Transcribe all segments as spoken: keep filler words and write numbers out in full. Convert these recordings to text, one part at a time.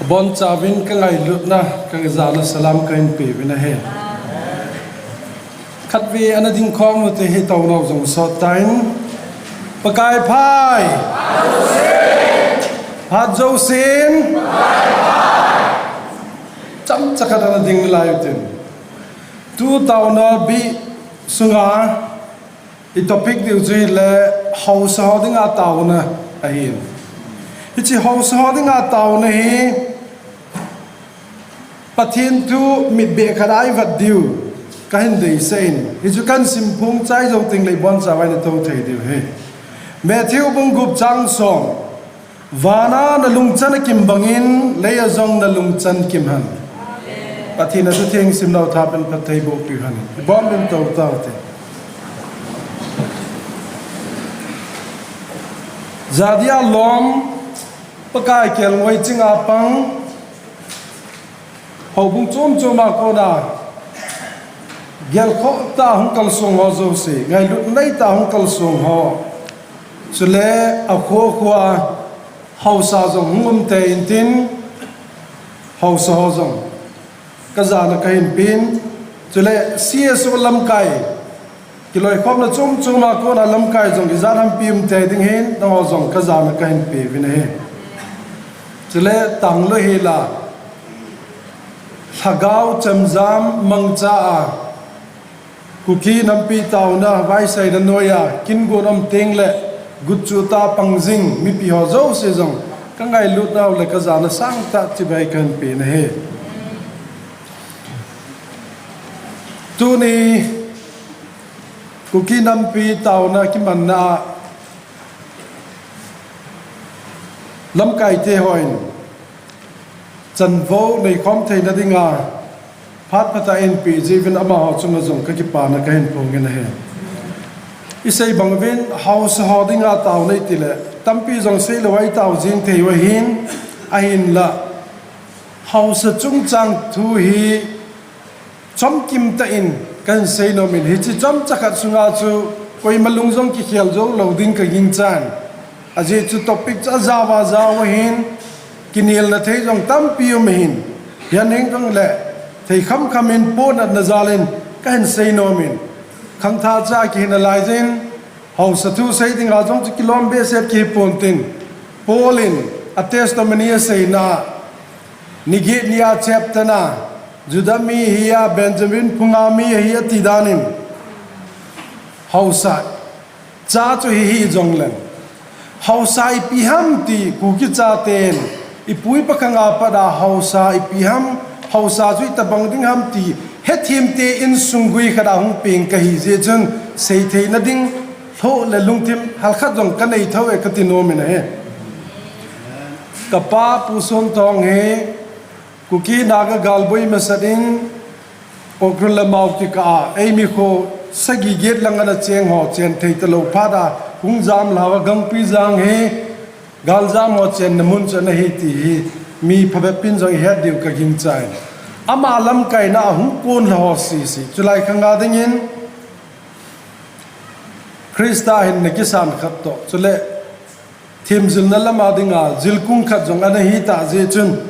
Bonchauvin ka ngailutna, ka jana salam kahin peuvin ahi. Khatvei ana dingkhom ute, hi taona jong sot tan. Pakai phat. Phat jousen. Chomcha khat ana ding lai utin. Tu taona bih sunga i topic diu chu hile haosa ho dinga taona ahin. Hiche haosa ho dinga taona hi Pathen thu mitbeh khat a i vet diu kahin deisah in. Hichu kahin simphong chai jou tengle ibonchauvin ito thei diu ahi. Matthew bung gup chang som. Vana na lungchan akim bangin, leiya jong na lungchan kim hen. Pathen athutheng simlou thapen phatthei boh piu hen. Ibon uvin tou taute. Judea lom, Pakai kelngoi chinga pang, houbung chom choma kona, gelkhoh tah a hung kalsong ho jouse, ngailut nei tah a hung kalsong ho. Chule akho khoa haosa jong hung um tei intin, haosa ho jong ka jana kahin pen. Chule C S O lamkai, kiloikhomna chom choma kona lamkai jong ijat ham pi um tei ding hin, nangho jong ka jana kahin peuvin ahi. Chule tang lou hela, lhagao chemjam mangcha a, Kuki nampi taona vaisaina noiya kin gon um tengle gutchu tah a pang jing mipi ho jouse jong ka ngailutnau le ka jana sangtah chibai kahin pen ahi. Tuni Kuki nampi taona kimanna a lamkaite hon chanvo neikhom theina dinga phat phatah a einpeh jeh uvin amaho chunga jong ka kipana kahin phongin ahi. Isei bang uvin haosa ho dinga taona itile tampi jong seilou a itao jing thei u ahin, ahinla haosa chungchang thu hi chomkim tah in kahin seinom in, hiche chomcha khat sunga chu koima lung jong kikhel jou lou ding kagingchan. Ajeh chu topic chu ajao ajao ahin, kinelna thei jong tampi um ahin, hijongle thei khamkham in pohnatna jal in kahin seinom in, khangthah cha kihin nalai jeh in, haosa thu sei dinga jong chu kilom behseh kihi pontin, Paul in a testimony aseina, ni get nia chapter na, Judah mi ahia, Benjamin phunga mi ahi ati danin, haosa cha chu hihi jongleng, haosa ipi ham ti Kuki chaten ipu ipa khanga pat a haosa ipi ham, haosa chu itobang ding ham ti hethem te insung gui khat a hung peng kahi jeh chun seitheina ding lhoh le lungthim halkhat jong kanei thou e kati nom in ahi. Kapa Pu Sonthong hi Kuki Naga galboi masat in Ukhrul le Mao kikah a eimi kho sagi get lang ana cheng ho chen thei talou phat a hung jamlhau a, Gangpijang hi galjam ho chenna mun chu ana hi ti hi mi phabep in jong ihet diu kagingchan. Ama lamkaina a hung konlha ho sese chulai khanga dingin Christa hinna kisan khat toh, chule themjilna lama dinga jilkung khat jong ana hitah jeh chun,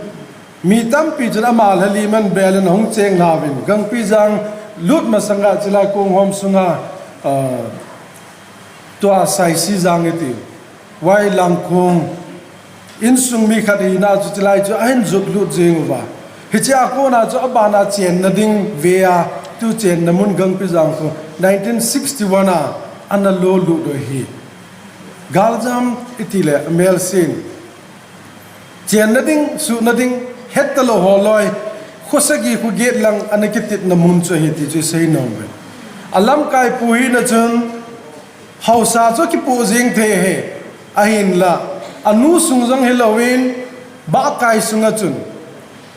mi tampi chun ama lhalim an bel in ahung chenglhauvin, Gangpijang lut masanga chulai Konghom sunga, ah, tua Saisijang iti, Vailangkhong insung mi khat hina chu chulai chu ahin jot lut jeng uva. Hichea kona chu abana chenna ding vea, tu chenna mun Gangpijang khu nineteen sixty-one a ana lo lut u ahi. Galjam itile amelsen, chenna ding, suhna ding, het talou ho loi, khosagi khoget lang ana kititna mun chu ahi ti chu isei nom uve. Alamkaipu hina chun, haosa chu kipoh jeng thei ahi, ahinla, anu sung jong hilouvin, bahkai sunga chun,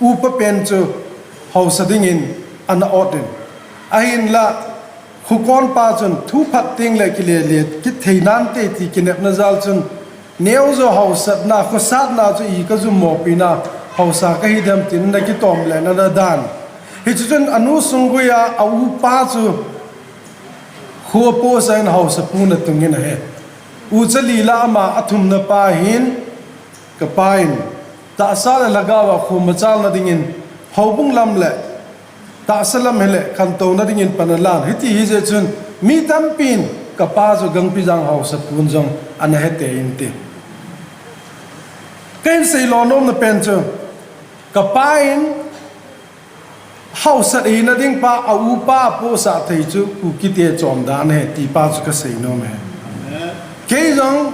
upa pen chu haosa dingin ana ot in. Ahinla, khukonpa chun thu phat tengle kile le kit thei nante ti kinepna jal chun, neojo haosatna, khosatna chu i kajummo pina, haosa kahi dem tin ana kitom le ana dan. Hichu chun anu sungguia a upa chu kho apohsah in haosapu na tungin ahi. Ucha Lila ama athumna pa hin, kapa in, Tahsa le lhagao a khomachalna dingin, houbung lam le tahsa lam hile khantouna dingin pan alan. Hiti hijeh chun mi tampin kapa chu Gangpijang haosapu in jong ana hete inte. Kahin seilonomna pen chu, kapa in haosat hina ding pa a upa apohsah thei chu Kukite chomdan ahi ti pa chu kaseinom e. Kei jong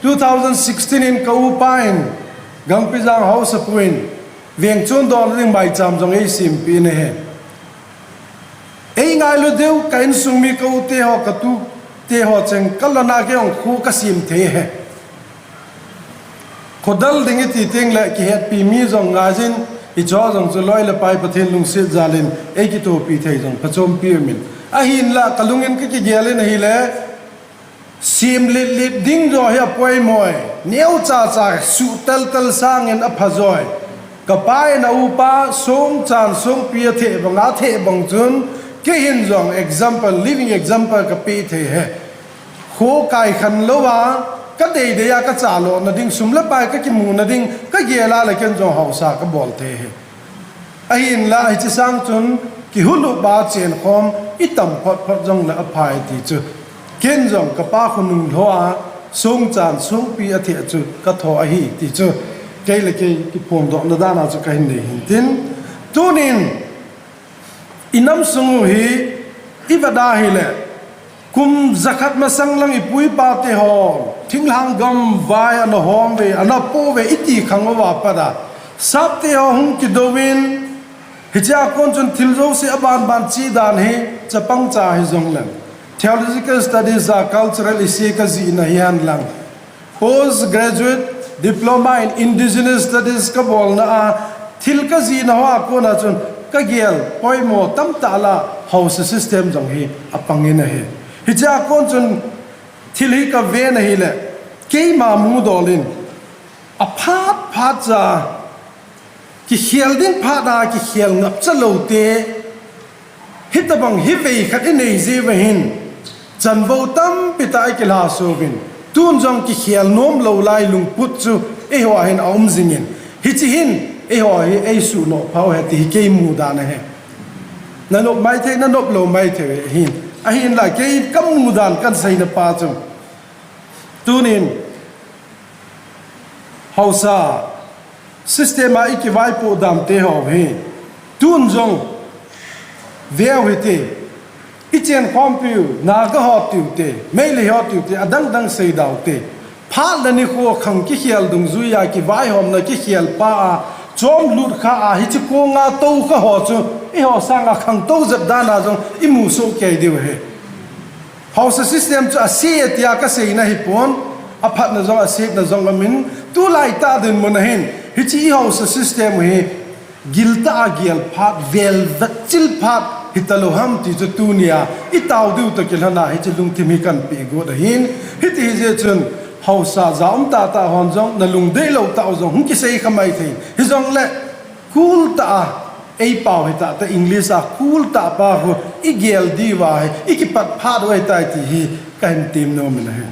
two thousand sixteen in ka upa in Gangpijang haosapu in veng chondohna ding maicham jong eisempeh in ahi. Eingailu diu, ka insung mi, ka ute ho, ka tute ho cheng kalona kei jong kho kasem thei ahi. Khodal ding iti tengle kihetpi mi jong ngaijin, hicheho jong chu loi le pai Pathen lungset jalin eikitopi thei jong phachompi umin. Ahinla kalungin kakigel in ahile, semletlet ding joh hi apoimoi, neocha cha suhteltel sangin aphajoi. Kapa in a upa songchan songpi atheh banga atheh bang chun, keihin jong example, living example kapeh thei ahi. Kho kaikhan louva, kadeidei a kachalona ding, sum le pai kakimuna ding kagel a le ken jong haosa kabol thei ahi. Ahinla hiche sang chun kihulup a chenkhom itam photphot jongle aphai ti chu, ken jong kapa khonung lhou a songchan songpi atheh chu katho ahi ti chu, kei le kei kiphondohna dan a chu kahin nei hintin. Tunin inam sung u hi ivet a hile, kum jakhat masang lang ipu ipa teho thinglhang gamvai ana hom uve, ana po uve iti khang uva pat a, Sapte ho hung kidouvin, hichea kon chun thil jouse abanban chedan hi chapang cha hijongleng, Theological Studies a cultural essay kajihna hihen lang, Post Graduate Diploma in Indigenous Studies kabolna a, thil kajihna hoa kona chun kagel poimo tamtah lah a haosa system jong hi apangin ahi. Hichea kon chun thil hi kaven ahile, keima mudol in, aphat phat cha kikhel ding phat a kikhel ngapcha loute, hitobang hi veikhat inei jeh uva hin chanvou tampi tah ikilhasouvin, tun jong kikhel nomlou lai lungput chu eiho a hin aum jingin, hiche hin eiho hi eisuhnoh phau ahi ti hi kei mudan ahi. Nanop maithei, nanop lou maithei ahin, ahinla kei kamudan kahin seina pa chu, tunin haosa system a ikivaipoh dan teho hi, tun jong veu hite, ichenkhompiu Naga ho tiute, Meitei ho tiute, adangdang seidaute, phat le nikho khang kikhel dungjuia kivaihomna kikhel pa a, chomlut kha a, hiche konga toukha ho chu eiho sanga khangtou jep dan a jong imusoh kei diu ahi. Haosa system chu ase tia kaseina hipon, aphatna jong asetna jong aumin, tulaitah dinmun a hin hiche ihaosa system hi giltah a gel phat, velvet chil phat hitalou ham ti chu tunia itao diu toh kilhona hiche lungthim hi kahin peh got ahin. Hiti hijeh chun haosa ja um tahtah hon jong nalungdeilou tah u jong hung kisei kha maithei, hijongle cool tah a, eipao hitahtah English a cool tah pa khu igel diuva hi ikipat phat u ahitai ti hi kahin temnom in ahi.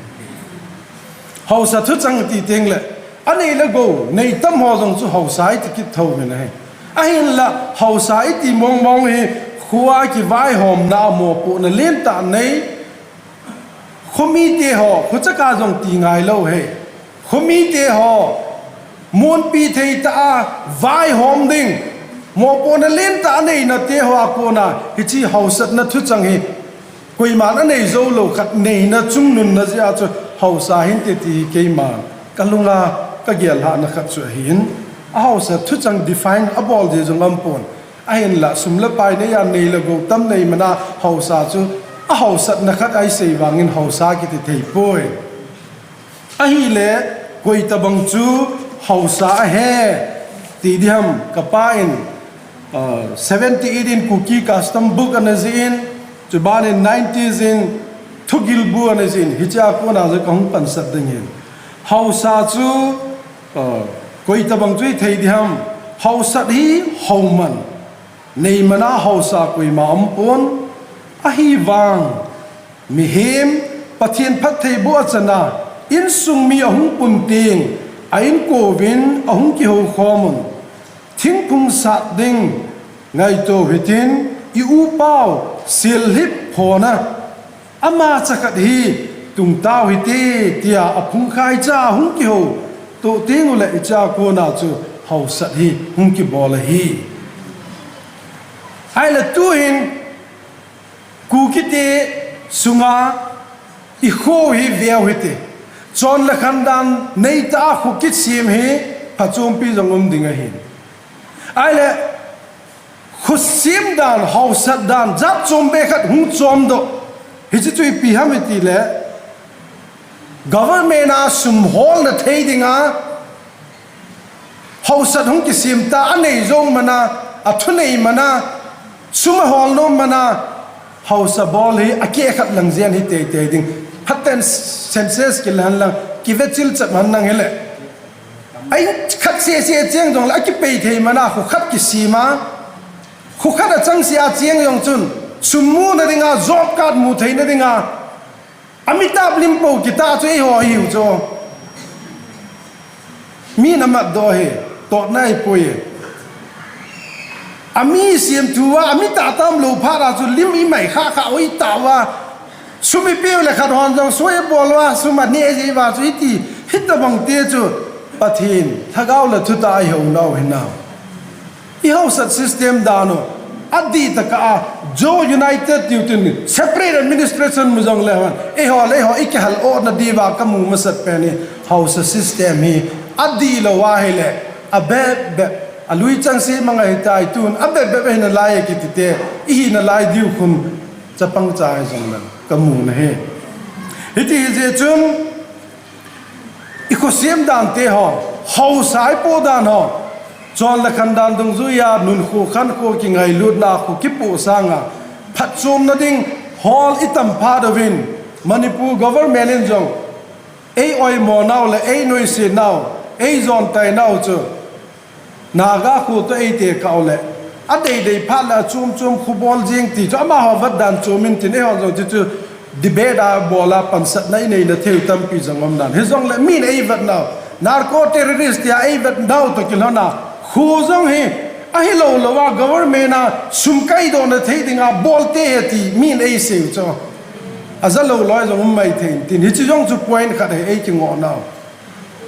Haosa thuchang iti tengle, anei le gou neitam ho jong chu haosa iti kit thouvin ahi. Ahinla haosa iti mongmong hi khoa kivaihomna a mopohna lentah nei, khomite ho, khochaka jong ti ngailou ahi, khomite ho munpi theitah a vaihom ding, mopohna lentah a neina teho a kona hiche haosatna thuchang hi koiman anei joulou khat neina chungnunna jeh a chu haosa hinte ti hi keiman kalunga kagel lhahna khat chu ahin. Ahaosa thuchang define abol jeh jong aumpon, ahinla sum le pai neiya nei le gou tam nei mana haosa chu ahaosatna khat a isei vangin haosa kiti theipoi. Ahile koitobang chu haosa ahi ti diham, kapa in seventy-eight in Kuki custom book ana jih in, chubanin nineties in thugilbu ana jih in, hichea kona jong kahung pansat dingin, haosa chu koitobang chu hithei diham, haosat hi houman, neimana haosa koima aumpon, ahivang mihem Pathen phattheiboh achana insung mi ahung pun teng A inkouvin ahung kihoukhom un, thingphung sat ding ngaito hitin, i upau Silhip Phona, ama chakhat hi tungtau hite, tia aphungkhai cha ahung kihou toh teng uleh icha kona chu hausat hi hung kibol ahi. Ahile tuhin Kukite sunga i kho hi veu hite. Chon le khan dan neitah a kho kisem hi phachompi jong um ding ahi. Ahile, kho sem dan, hausat dan, jat chom be khat hung chom doh. Hiche chu ipi ham itile, government a sum holna thei dinga hausat hung kisem ta, anei jou mana, athunei mana, sum ahol nom mana, hausa bol hi akeh khat lang jen hi teitei ding. Phaten census kilah hen lang, kivechil chap hen lang hile. Ai khat sese cheng jongle akipei thei mana, kho khat kisem a, kho khat achangseh a cheng jong chun, sum muna dinga, job card mu theina dinga, amitablim pou kitah chu eiho hiu chu. Min amatdoh hi, totna ahipoi. Ami semthu uva, ami tahtam lou phat a chu lim imai khah khah u itah uva, sum ipeu le khat hon jong soi bol uva, sum aneh jeh uva chu hiti, hitobang te chu Pathen lhagao le thutah a ihou nau hinam? I hausat system dan u, adihtah a, Zo United tiu tin, separate administration mu jongle hon, eiho le eiho ikihal otna diuva kamu masat pen hi, hausa system hi adihlou ahile, abep bep, alui changseh mang ahitai, tun abep bep ahina lai akiti te, ihina lai diu khun chapang cha ahi jongle kamu nahi. Hiti hijeh chun, i khosem dante ho, hausa ipoh dan ho, chon le khan dan dungjuia nunkho khankho kingailutna kho kipoh sanga phatchomna ding hol itam phat uvin, Manipur government in jong ei oimo nau le ei nuisat nau, ei jontai nau chu Naga kho toh eite kah u le, adeidei phat le achom chom kho bol jeng ti chu amaho vet dan chom in tin, eihon jong chuchu debate a bol a pansatna ineina thei u tampi jong um dan. Hijongle min eivet nau, narco terrorist tia eivet nau toh kilhon a, kho jong hi ahilou lou a government a sum kaidohna thei dinga bol te ahi ti min eisei u chu ajalou loi jong um maithei in tin, hiche jong chu point khat ahi eikingoh nau.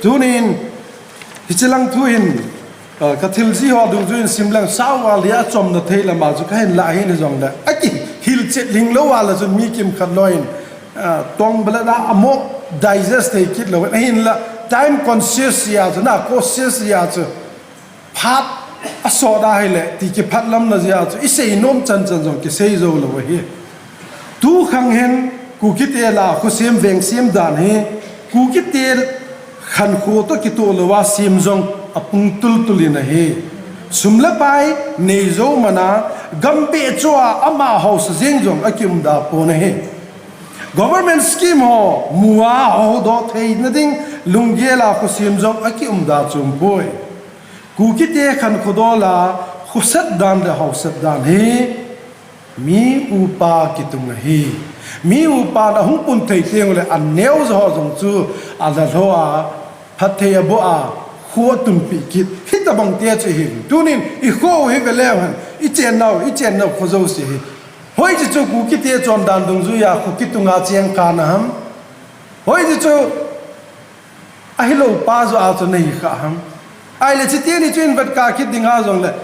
Tunin, hiche lang thu hin, ah, kathil jih ho dungjuiyin simleng sao val hi achomna thei lama chu kahin lah ahin hijongle, akihilchet lhinglou val a chun mi kimkhat loiyin, ah, tongbalat a amo digest thei kit louvin, ahinla time conscious jeh a chu, na conscious jeh a chu, phat asot ahile ti kiphatlamna jeh a chu isei nom chanchan jong kisei jou lou ahi. Tukhang hin Kukite lah a khosem vengsem dan hi Kukite khankho toh kitoh louva sem jong apung tultul in ahi. Sum le pai neijou mana gambeh choh a ama hausa jeng jong akium da pon ahi. Government scheme ho mu a houdoh theina ding lunggel a khosem jong akium da chom poi. Kukite khankho dol a khosat dan le hausat dan hi mi upa kitung ahi. Mi upan ahung pun thei teng ule aneo jo ho jong chu alalho a, phatthei aboh a, kho atunpeh kit, hitobang te chu ahi. Tunin ikho u hi veleu hen, ichennau, ichennau kho jouse hi, hoiche chu Kukite chondan dungjuia kho kitunga cheng kana ham? Hoiche chu ahilou pa joh a chu nahi kha ham? Ahile chuteni chu invet kah kit dinga jongle,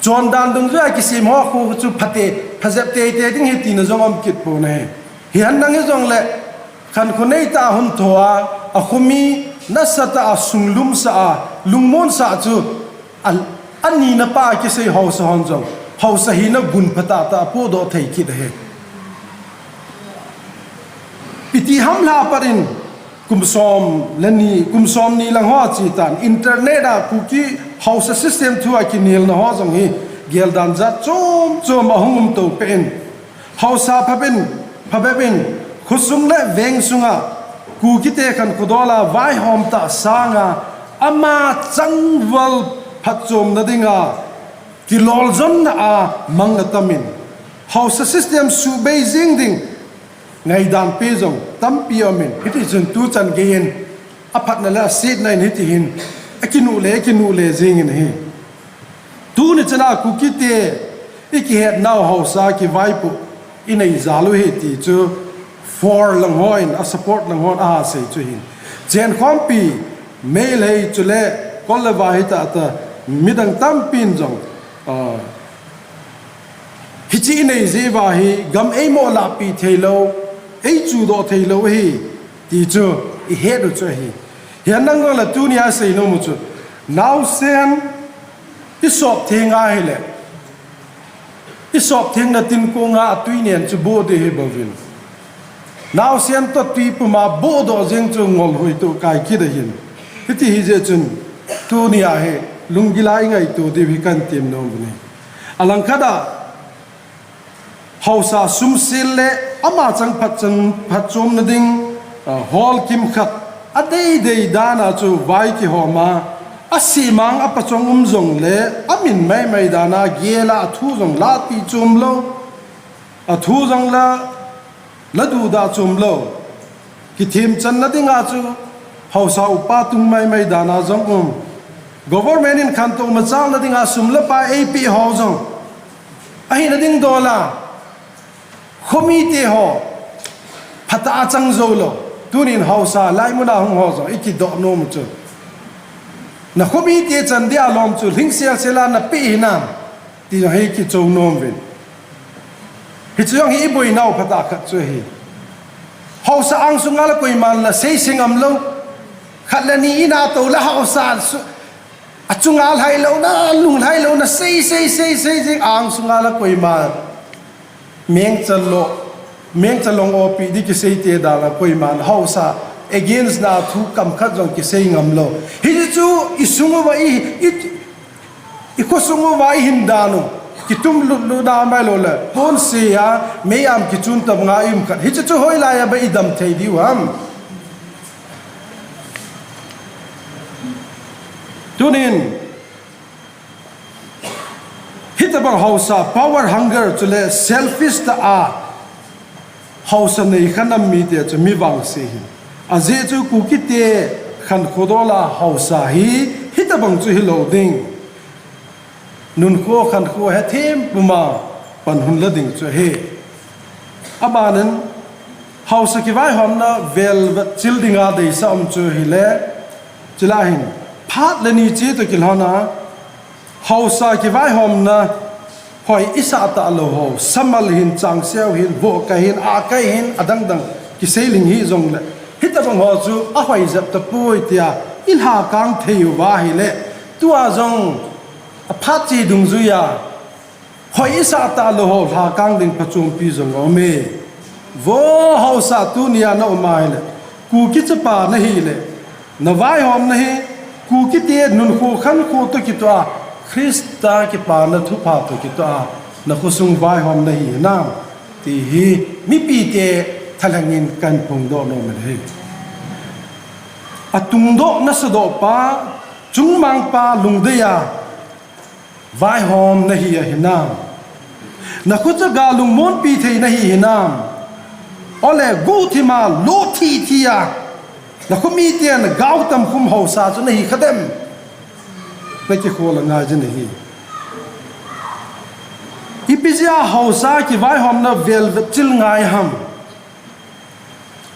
chondan dungjuia kisem ho kho chu phate, phajep teitei ding ahi tina jong um kit pon ahi. Hihen lang hijongle, khankho neitah a hung tho a, akhomi nasatah a sunglumsah a, lungmonsah chu a, anina pa a kisei hausa hon jong hausa hina gun phatah tah apohdoh thei kit ahi. Iti ham lhah pat in kum som le ni, kum som ni lang ho achetan, internet a Kuki hausa system thua kinelna ho jong hi geldan jat chom chom ahung um to peh in, hausa phabep in, phabep in khosung le veng sunga Kukite khankho dol a vaihom tah sanga ama changval phatchomna dinga kiloljonna a mang atamin, hausa system subei jing ding ngaidan pe jong tampi aumin, hitichun tuchan geiyin aphatna le asetna in hiti hin, akinu le, akinu le jing in ahi. Tuni chana Kuki te, ikihetnau haosa kivaipoh, inei jal u ahi ti chu, for lang hon, a support lang hon, aha sei chu hin. Chenkhompi, Meitei chule, kol le vai hita ta, midang tampin jong, ah, Hiche inei jeh uva hi gam eimo lahpeh theilou, eichudoh theilou ahi, ti chu ihet u chu ahi. Hian nang le tunia seinom u chu, naosen isop theng ahile, isop thengna tin konga atui nen chu boh ding ahi bouvin. Naosen toh tui puma bohdoh jeng chu ngol hoitoh kai kit ahin. Hiti hijeh chun, tunia hi lunggil a ingaito diu hi kahin temnom u ahi. Alangkhat a, haosa sumsil le ama chang phat chang phatchomna ding, ah, hall kimkhat adeidei dan a chu vai kihom a, asimang apachong um jongle, amin maimai dan a gel a athu jong la ti chom lou, athu jong la, la duhdah chom lou. Kithemchanna dinga chu haosa upa tung maimai dan a jong um. Government in khantou machalna dinga sum le pai eipeh ho jong, ahina ding dol a, khomite ho phatah a chang jou lou. Tunin haosa laimun a hung ho jong ikidoh nom u chu, na khomite chan dia lom chu lhing selsel a napeh hinam, ti jong hi kichou nom uvin. Hichu jong hi iboinau phatah khat chu ahi. Haosa angsunga le koiman la seise ngam lou. Khat le ni in atou le haosa su-, achunga lhai louna, lunglhai louna, sei, sei, sei, sei, sei, angsunga le koiman mengcha lo, mengcha long opi di kiseite dan a koiman haosa against na thu kam khat jong kisei ngam lou. Hichu isung uva i, i, ikhosung uva ihin dan u kitum lutlut a mai lou le, pon se a, mei-am kichun tam nga i um khat. Hichu chu hoilai a ba idam thei diu ham? Tunin, hitabang haosa, power hunger chule selfish tah a haosa nei kha nam mite chu mi vangse ahi. Ajeh chu Kukite khankho dol a haosa hi, hitabang chu hilou ding. Nunkho khankho hethem puma pan hun la ding chu ahi. Abanin, haosa kivaihomna velvet chil dinga deisah um chu hile, chule hin, phat le ni che toh kilhon a, haosa kivaihomna hoi isah talou ho, samal hin, changseu hin, vohkai hin, ahkai hin, adangdang kiseiling hih jongle, hitabang ho chu ahoi jep tapoi tia ilhakang thei uva ahile, tua jong aphat che dungjuia hoi isah talou ho lhakang ding phachompi jong aum e. Vo haosa, tunia na um ahile, Kuki chapa nahile, na vaihomna hi Kukite nunkho khankho toh kitoh a, Christa kipana thupha toh kitoh a, na khosung vaihomna hi hinam, ti hi mipite thalhengin kahin phongdoh nom ahi. Atungdoh nasadoh pa, chungmang pa lungdei a vaihom nahi ahinam? Na khochaga lungmonpi thei nahi hinam? Ole guhthima lothithia, na khomiten gautam khum haosa chu nahi khadem? Nakikhol angai jin ahi. Ipi jeh a haosa kivaihomna velvet chil ngai ham?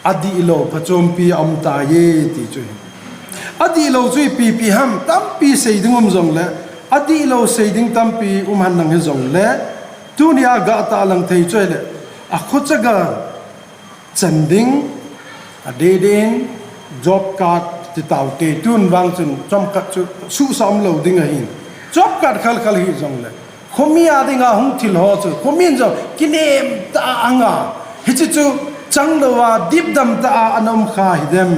Adihlou phachompi aum tai ti chu ahi. Adihlou chu ipipi ham, tampi sei ding um jongle, adihlou sei ding tampi um henlang hijongle, tunia gah tahlang thei chu ahile, akhochaga chan ding, adeideiin job card ti taute, tun vang chun chomkhat chu suhsa umlou ding ahin. Job card khalkhal hijongle, khomi a dinga hung thil ho chu khomin jong kinem tah a anga, hiche chu changlouva dipdam tah a ana um kha hidem?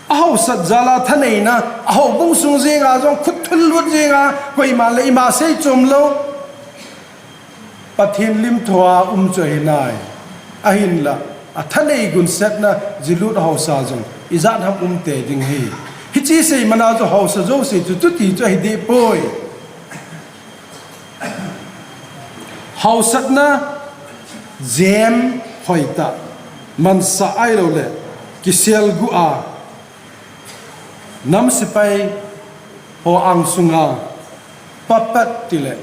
Ahaosat jal a thaneina, ahoubung sung jenga jong khut thullut jenga, koiman le ima seichom lou, Pathen limthua um chu ahinai. Ahinla, athanei gunsetna jilut haosa jong ijat ham umtei ding ahi. Hiche sei mana chu haosa jouse chu chuti chu ahidehpoi. Haosatna jem hoitah, mansah ahiloule kiselguh a, Nam sepai ho angsunga puppet tile,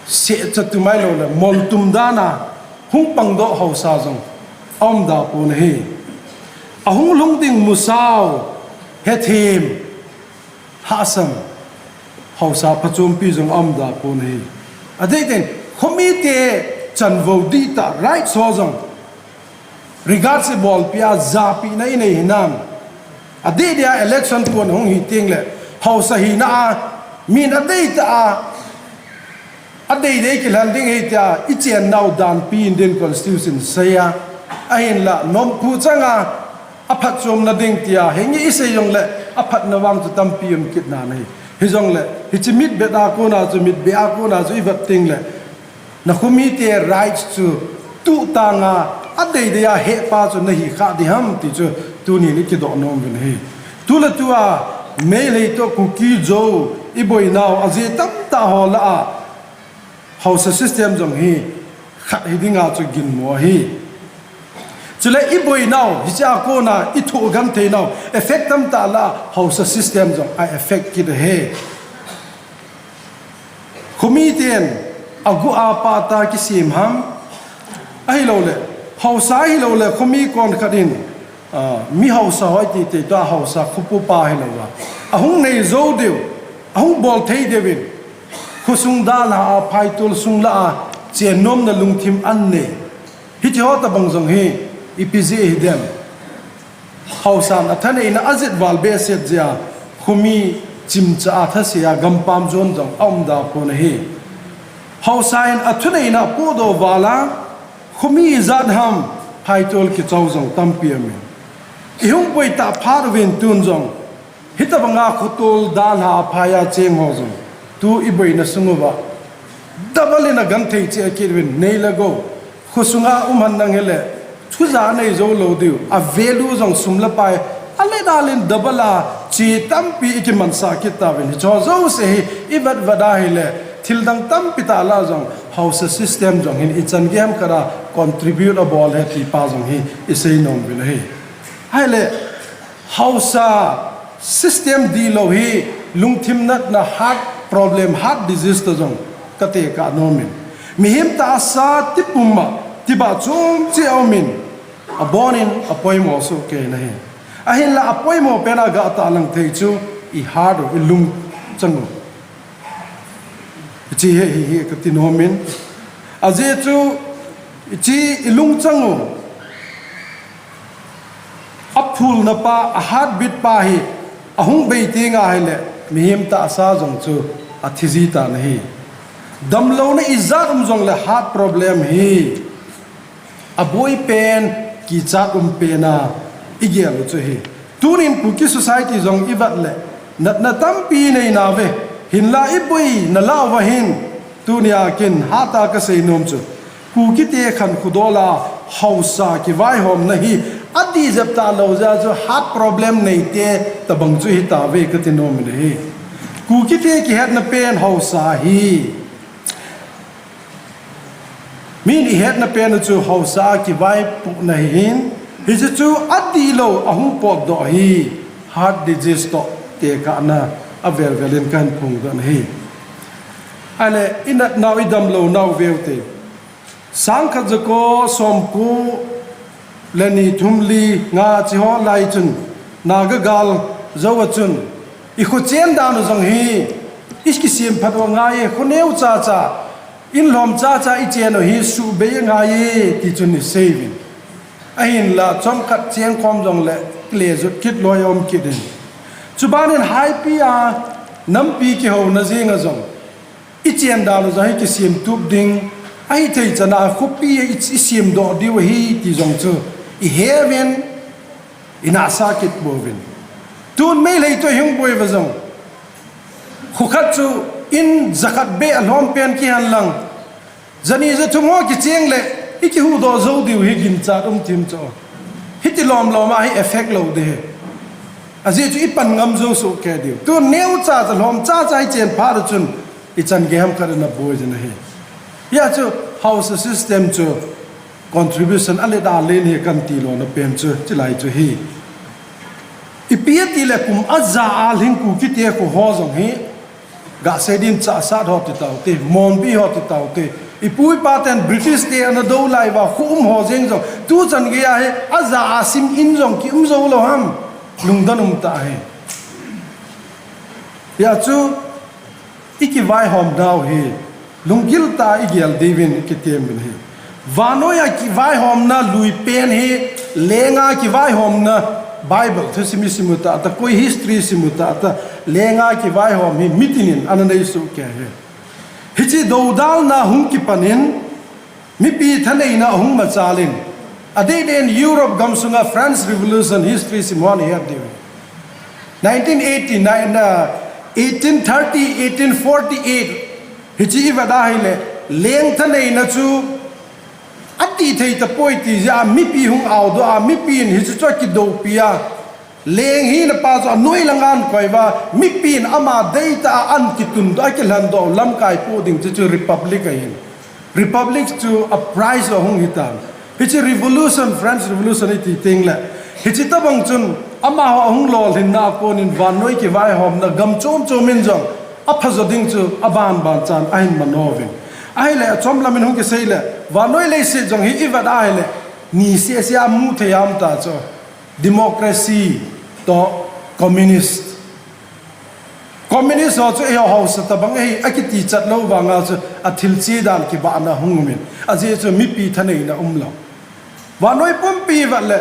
sehcha tum ahilou le moltum dana hung pangdoh haosa jong aumda pon ahi. Ahung lhung ding musao, hethem, hahsam haosa phachompi jong aumda pon ahi. Adeh teng, khomite chanvou dihtah rights ho jong regard se bolpia japina inei hinam? Adeh dia election pon hung hi tengle, haosa hina a, min adeitah a, adeidei kilhen ding ahi tia ichennau danpi Indian Constitution seiya, ahinla nomkhu changa aphatchomna ding tia hinge isei jongle, aphatna vang chu tampi um kit nan ahi. Hijongle hiche mitbet a kona chu, mitbeh a kona chu ivet tengle, nakhomite rights chu tuhtanga adeidei a hehpa chu nahi kha diham ti chu tunin ikidoh nom uvin ahi. Tuletua Meitei toh Kuki, Zo iboinau ajeh tamtah ho lah a haosa system jong hi khat hidinga chu ginmo ahi. Chule iboinau hichea kona ithoh gentheinau effect tamtah lah a haosa system jong a effect kit ahi. Khomiten agu a pata kisem ham, ahiloule haosa ahiloule khomi konkhat in, mi haosa hoi tite toh haosa khopupa hilouva ahung nei jou diu, ahung bol thei diuvin, khosung dalha a, phaitol sung lah a chennomna lungthim anei. Hitiho tobang jong hi ipi jeh hidem? Haosan athaneina ajet val behseh jeh a khomi chimcha a thase a gampam jon jong aumda pon ahi. Haosa in athuneina apohdoh val a khomi ijat ham, phaitol kichou jong tampi aumin, ihung boitah phat uvin tun jong hitobanga khotol dalha a phai a cheng ho jong tu iboina sung uva double in agenthei cheh kit uvin, nei le gou khosunga um henlang hile thuja anei jou lou diu, a value jong sum le pai alet a len double a che tampi ikimansah kit tauvin, hicheho jouse hi ivetvet a hile thildang tampi tah lah a jong haosa system jong hin ichan gei ham khat a contribute abol ahi tipa jong hi isei nom uvin ahi. Ahile haosa system dihlou hi lungthim natna, heart problem, heart disease toh jong katekah nomin, mihem tahsa tipum a tibah chom cheh aumin, abonin apoimo sohkei in ahi. Ahinla apoimo pen a gah tahlang thei chu i heart u, ilungchang u, hiche hi ahi kati nomin, ajeh chu hiche ilungchang u aphulna pa, a heartbeat pa hi ahung bei tenga hile mihem tahsa jong chu athiji tan ahi. Damlouna ijat um jongle heart problem hi aboipen, kichat umpen a igel u chu ahi. Tunin Kuki society jong ivet le natna tampi inei nauve, hinla iboina lah uva hin tunia kin hatah a kasei nom chu Kukite khankho dol a haosa kivaihomna hi adih jep talou jeh a chu heart problem neite tobang chu hitauve kati nomin ahi. Kukite kihetna pen haosa ahi. Min ihetna pen u chu haosa a kivaipohna ahin, hiche chu adihlou ahung potdoh ahi, heart disease toh tekahna avelvel in kahin phongdoh ahi. Ahile inatnau idamlounau veute, sangkhat jako somko le ni, thum, li, nga hicheho lai chun, Naga gal jou a chun ikho chen dan u jong hi ikisem phat u angaiye, kho neocha cha, in lhom chacha ichen u hi suhbei angaiye ti chun iseiuvin, ahinla chomkhat chengkhom jongle kilejut kit loi aum kit in, chubanin haipi a nampi kihouna jenga jong ichen dan u jong hi kisemtup ding, ahithei chana khopi a i, isemdoh diu ahi ti jong chu iheuvin, inahsah kit pouvin. Tun Meitei toh ihung boi uva jong, khokhat chu in jakhat beh alhom pen kihen lang, jani jathum ho kicheng le ikihuhdoh jou diu hi ginchat um thim chu, hiti lomlom a hi effect lou ding ahi. Ajeh chu ipan ngam jou sohkei diu. Tun neocha cha, lhom chacha ichen phat u chun ichan gei ham khat in aboi jin ahi. Hia chu haosa system chu contribution alet a len ahi kan tilona pen chu chulai chu ahi. Ipi le kum aja a lhing Kukite kho ho jong hi, Gahsei din Chassad ho ti taute, Monpi ho ti taute. Ipu ipa ten British te ana dou lai uva kho um ho jeng jong tuchan geiya hi aja a sim in jong ki um jou lou ham. Lungdon um tah hi. Hijeh chun i kivaihom nau hi lunggil tah a i gel diuvin i kitem uvin ahi. Vannoiya kivaihomna lui pen hi, lenga kivaihomna, Bible thusim i sim u tah tah, koi history sim u tah tah, lenga kivaihom hi mitin in ana nei soh kei ahi. Hiche doudalna hung kipan in, mipi thaneina hung machal in, adeh deh in Europe gamsunga French Revolution history sim hon i het diu. Nineteen eighty-nine, uh, eighteen thirty, eighteen forty-eight, hiche i vet a ahile, leng thaneina chu atih thei tapoi ti jeh a mipi hung aodoh a, mipi in hiche chu akidoupi a, leng hina pa chu anoi langa ahin koi uva, mipi in ama deitah a ahin kitundoh, akilhendoh, lamkai poh ding chu, chu Republic ahin. Republic chu a price ahung hitan. Hiche revolution, French Revolution i ti teng le, hiche tobang chun amaho ahung lolhinna a konin vannoi kivaihomna gam chom chom in jong aphajo ding chu aban ban chan ahin manoh uvin. Ahile achom lam in hung kisei le, vannoi leiset jong hi i vet a ahile, ni seh seh a mu thei a um ta chu, democracy toh communist. Communist ho chu eiho haosa tobang ahi, akiti chat lou vanga chu athil che dan kibahna hung um in. Ajeh chu mipi thaneina um lou. Vannoi pumpi vet le,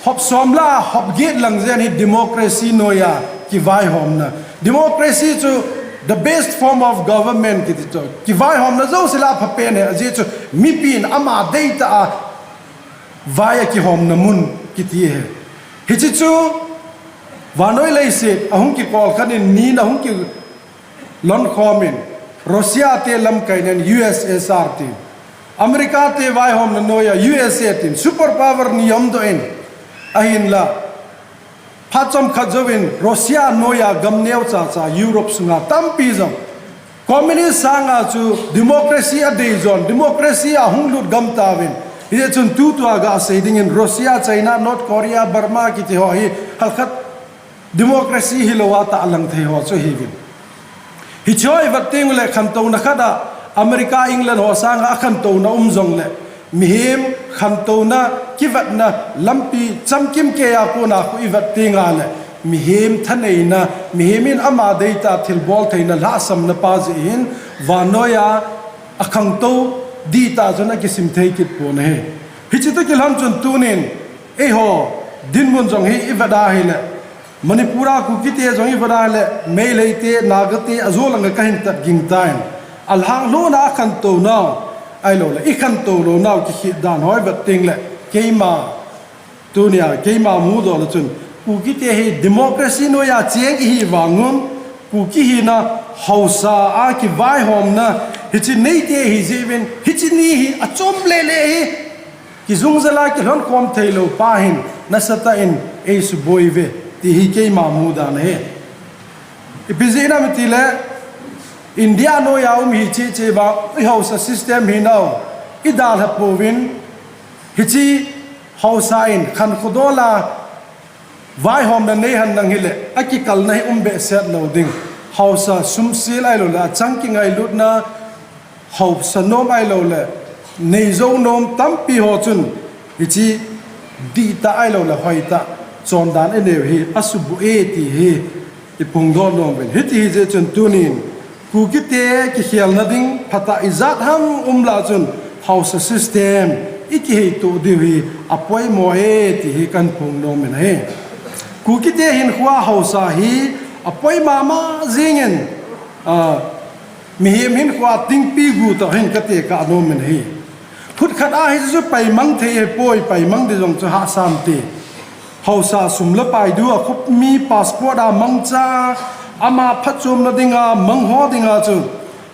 hop som lah a hop get lang jen hi democracy noiya kivaihomna. Democracy chu the best form of government kiti chu. Kivaihomna jouse lah a phapen ahi, ajeh chu mipi in ama deitah a vai a kihomna mun kiti ahi. Hiche chu vannoi leiset ahung kikol khan in, nin ahung kilon khom in, Russia te lamkai nan U S S R tin, America te vaihomna noiya U S A tin, super power ni omdoh in, ahinla phat chomkhat jouvin Russia noiya gam neocha cha Europe sunga tampi jong communist sanga chu democracy adei jon, democracy a hung lut gam tauvin. Hijeh chun tutua gasei dingin Russia, China, North Korea, Burma kiti ho hi halkhat democracy hilouva tah a lang thei ho chu ahiuvin. Hiche ho i vet teng ule khantouna khat a America, England ho sanga akhantouna um jongle, mihem khantouna kivetna lampi chamkim keiya kona khu i vet tenga le, mihem thaneina, mihem in ama deitah a thilbol theina lhahsamna pa jeh hin vannoiya akhangtou dihtah chun akisim thei kit pon ahi. Hiche toh kilhon chun tunin eiho dinmun jong hi i vet a ahile, Manipur a Kukite jong i vet a ahile, Meitei te, Naga te, ajo langa kahin tat ging tan. Alhanglhona akhantou nau, ahiloule i khantou lou nau kikhet dan ho i vet tengle, keima tunia keima mudohna chun, Kukite hi democracy noiya cheng ihi vangun, Kuki hina haosa a kivaihomna hiche neite ahi jeh uvin, hiche ni hi achom lele hi, kijungjal a kilhon khom theilou pa hin nasatah in eisuboi uve, ti hi keima mudan ahi. Ipi jeh inem itile, India noiya um hi cheh cheh uva, i haosa system hinau i dalha pouvin, hiche haosa in khankho dol a vaihomna nei henlang hile, akikalna hi um behseh lou ding. Haosa sumsel ahiloule achang kingailutna, haosa nom ahiloule neijou nom tampi ho chun hiche dihtah ahiloule hoitah chondan ineiu hi asuboh e ti hi iphongdoh nom uvin. Hiti hijeh chun tunin Kukite kikhelna ding phatah ijat ham umlah chun haosa system i kiheitoh diu hi apoimo e ti hi kahin phongnom in ahi. Kukite hinkhoa haosa hi apoi mama jengin, mihem hinkhoa tingpi gu toh hin katekah nom in ahi. Khut khat a hiche chu paimang thei ahipoi, paimang di jong chu hahsante. Haosa sum le pai diu a khomi passport a mangcha, ama phatchomna dinga mangho dinga chu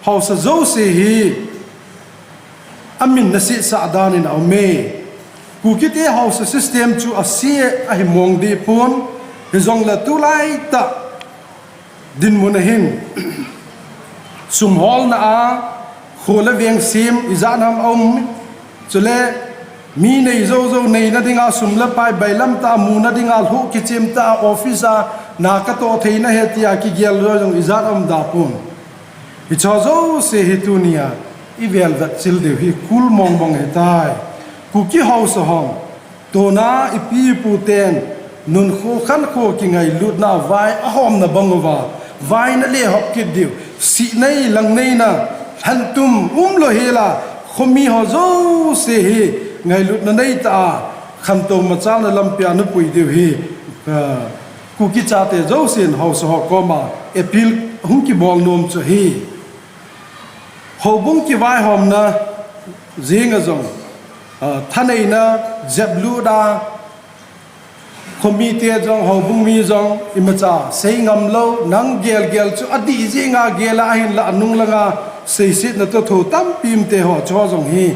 haosa jouse hi amin nasetsah danin aume. Kukite haosa system chu ase ahi mong deh pon, hijongle tulaitah dinmun ahin, sumholna a kho le veng sem ijat ham aum, chule mi neijou jou neina dinga sum le pai bailamtah a muna dinga lhuh kichemtah a office a Na katoh theina ahi tia kigel lou jong ijat aum da pon. Hiche jouse hi tunia ivel vetchil diu hi kul mong mong ahitai. Kuki haosa hon, tuna ipi ipu ten nunkho khankho kingailutna vai ahomna bang uva, vai nale hop kit diu, sih nei lang neina, lhantum umlou hela, khomi ho jouse hi ngailutna neitah a khantou machalna lampia napui diu hi, ah, Kuki chate jousen haosa ho koma appeal hung kibol nom chu ahi. Houbung kivaihomna jinga jong, ah, thaneina jeplut a, khomite jong, houbung mi jong, imacha sei ngam lou, nang gel gel chu adih jinga gel a, ahinla anung langa seisetna toh thu tampi umte ho, chu jong hi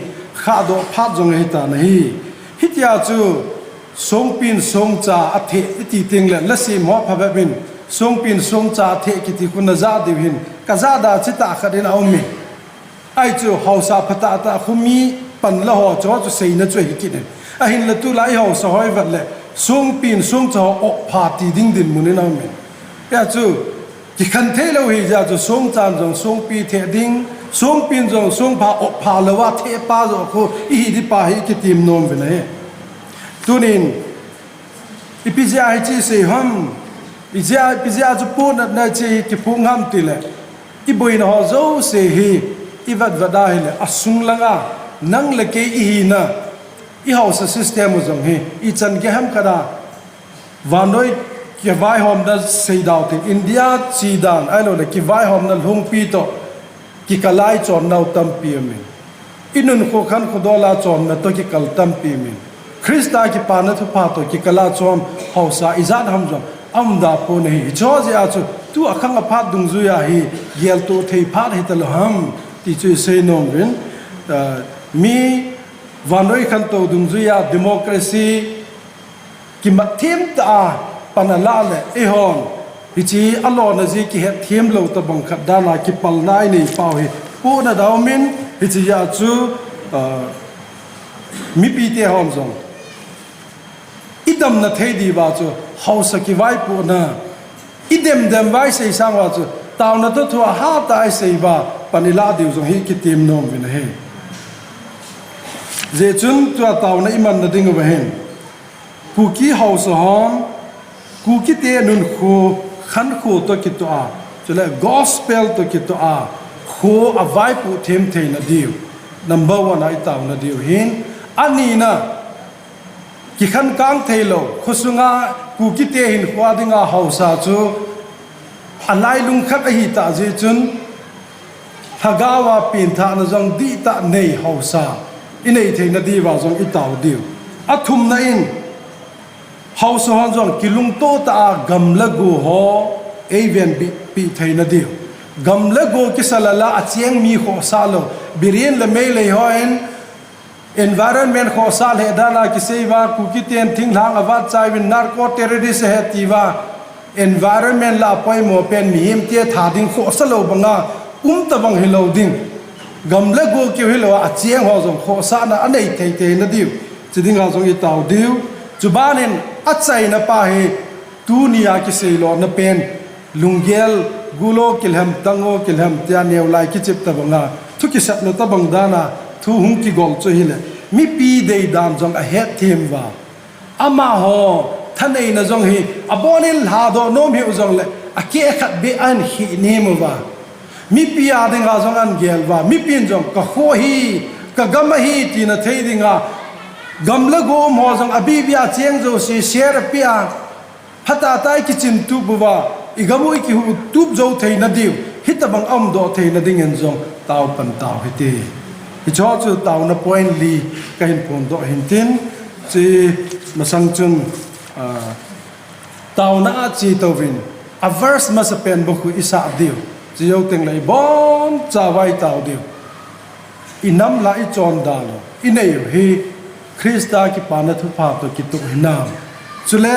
khahdoh phat jong ahitan ahi. Hitia chu songpin songcha atheh iti tengle, lhasim ho phabep in, songpin songcha atheh kiti khu najah diu hin, kajah da chitah khat in aume. Ahi chu haosa phatah tah khomi panla ho chu, chu seina chu ahi kit in. Ahinla tulai haosa ho ivet le, songpin songcha ho oppha ti ding dinmun in aume. Hia chu, kikhen thei lou hijeh a chu songchan jong songpi theh ding, songpin jong songpha oppha louva thehpa joh khu ihi ding pa hi kitem nom uvin ahi. Tunin, ipi jeh a hiche sei ham, ijeh a, ipi jeh a chu pohnatna hiche hi kiphong ham tile, iboina ho jouse hi ivet vet a hile, asung langa nang le kei ihina, ihaosa system u jong hi ichan gei ham khat a, vannoi kivaihomna seidau tin, India chidan ahiloule kivaihomna lhungpi toh kikal a ichonnau tampi umin, inunkho khankho dol a chonna toh kikal tampi umin, Christa kipana thupha toh kikal a chon haosa ijat ham jong aum da pon ahi. Hiche jeh a chu tua khang aphat dungjuia hi geltoh thei phat hitalou ham ti chu isei nom uvin, ah, mi vannoi khantou dungjuia democracy kimat them tah a pan alah le, eihon hiche alona ji kihet them lou tobang khat dan a kipalna inei pau hi pohnat aumin, hiche jeh a chu, ah, mipite hon jong idamna thei diuva chu haosa kivaipohna, idem dem uva isei sang uva chu taona toh thua hatah a isei uva pan ilah diu jong hi kitem nom uvin ahi. Hijeh chun tua taona imanna ding uva hin, Kuki haosa hon Kukite nunkho khankho toh kitoh a, chule gospel toh kitoh a, kho avaipoh them theina diu, number one a itaona diu hin. Anina, kikhankang theilou khosunga Kukite hinkhoa dinga haosa chu alailung khat ahitah jeh chun, lhagaova penthahna jong dihtah nei haosa inei theina diuva jong itao diu. Athumna in, haosa hon jong kilungtoh tah a gam le go ho eivenbitpeh theina diu. Gam le go kisalal a acheng mi khohsah lou, Biren le Meitei hon environment khohsah lheh dan a kisei uva, Kukiten thinglhang avat chai uvin narco terrorist ahi tiuva, environment lah a poimo pen mihemte tha ding khohsa lou banga um tobang hilou ding. Gam le go keu hilou a, acheng ho jong khohsahna anei thei theina diu, chu dinga jong itao diu. Chubanin achaina pa hi tunia kiseilona pen, lunggel, gulo kilhem, tango kilhem tia neolai kichep tobanga thu kisepna tobang dan a thu hung kigol chu hile, mipi deidan jong ahetthem uva, amaho thaneina jong hi abonin lhadoh nom hiu jongle akeh khat beh ahin khihnem uva, mipi a dinga jong ahin gel uva, mipin jong kakho ahi, kagam ahi tina thei dinga gam le go umho jong abihbih a cheng jouse share apeh a, phatah tah a ikichin tup uva, igam u ikihuh tup jou theina diu, hitobang aumdoh theina dingin jong taopan tao hite. Hicheho chu taona point li kahin phondoh hintin, chumasang chun, ah, taona a chetouvin, a verse masapen bou khu isah diu, chujou tengle ibonchauva itao diu. Inam lah a ichondan u, inei u hi Christa kipana thupha toh kitoh hinam? Chule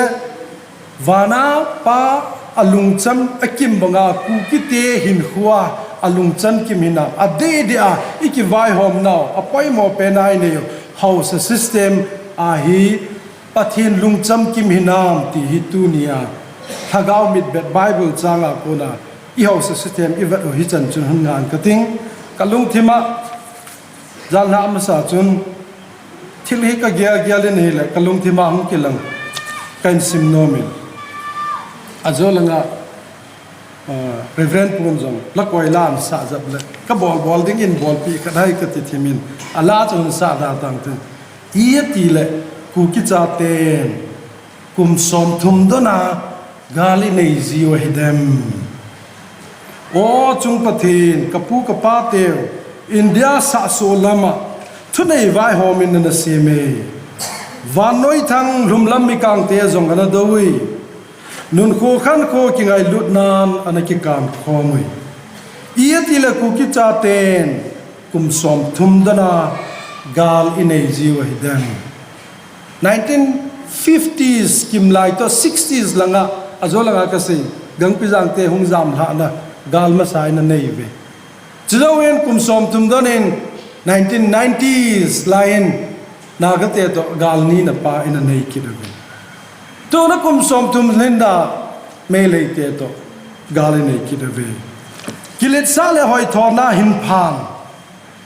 vana Pa alungchang akim banga Kukite hinkhoa alungchang kim hinam? Adeh deh a ikivaihomnau apoimo pena inei u haosa system a hi Pathen lungchang kim hinam ti hi tunia Lhagao mitbet Bible changa kona i hausa sithem i vet u hichan chun hung ngan kating. Ka lungthima, jan lha masa chun thil hi ka gel gel in hile ka lungthima hung kilang. Kan sim nomin. Ajo langa, ah, Reverend Pun jong, la koi la an sa jap le. Ka bol bol ding in bolpi ka dai ka ti thimin. Ala chun sa da tang tin. I ti le, Kuki chaten kum som thum dona gal i nei jiu ahi dem. O chung Pathen, ka pu ka pa teu, India sahso lama, thunei vaihom in na sem e. Vannoi thang lhumlam mikang te jong ana do ui. Nunkho khankho kingailutnan ana kikam khom ui. I ti le Kuki chaten, kum som thum dona gal i nei jiu ahi dem. Nineteen fifties kimlai to sixties langa, ajo langa ka sei, Gangpijang te hung jam lhahna, gal masa in a nei ve. Chujou in kum som thum don in nineteen nineties lai in, Naga te to gal nina pa in a nei kit uve. Tuna kum som thum lhinda Meitei te to gal i nei kit uve. Kiletsah le hoithona hin phan.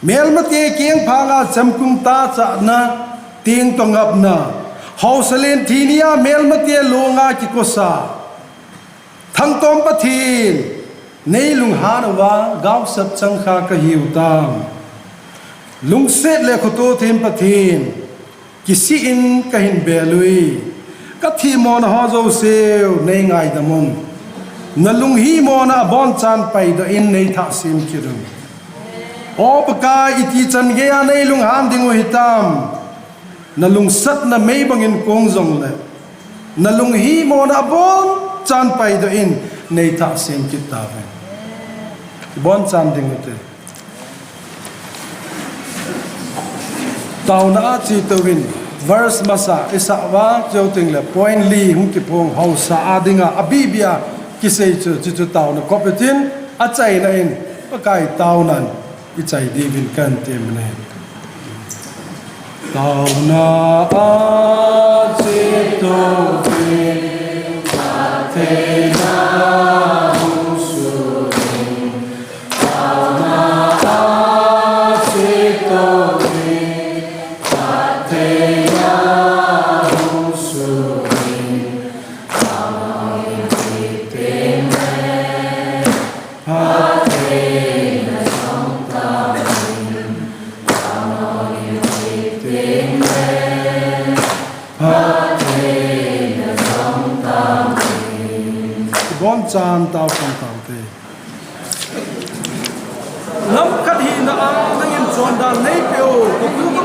Melmate keng phanga chemkung ta chahna, ting to ngapna. Haosa len thi nia melmate lunga kikosa. Thangtom Pathen, nei lunghan uva gaosap changkha ka hiu tam. Lungset le khoto them Pathen, kisih in ka hin bel ui. Ka thimona ho jouseu nei ngaidam un. Na lunghimona abonchan paidoh in nei thah sem kit un. O Pakai, iti chan geiya nei lunghan ding u hitam. Na lungsatna mei bangin kong jongle, na lunghimona abonchan paidoh in nei thah sem kit tauve. Abonchan ding ute. Taona a che touvin, verse masa i sah uva, cheu tengle point li hung kiphong haosa a dinga, abibia kisei chu, chuchu taona kop itin, achaina in, Pakai taonan i chai diuvin kan temna. Taona a che touvin, Pathen a hung sunin. Taona a che touvin, Pathen a hung sunin. Abonchan tao kong tao te. Lamkhat hina a nangin chondan nei peh u, ka pu ka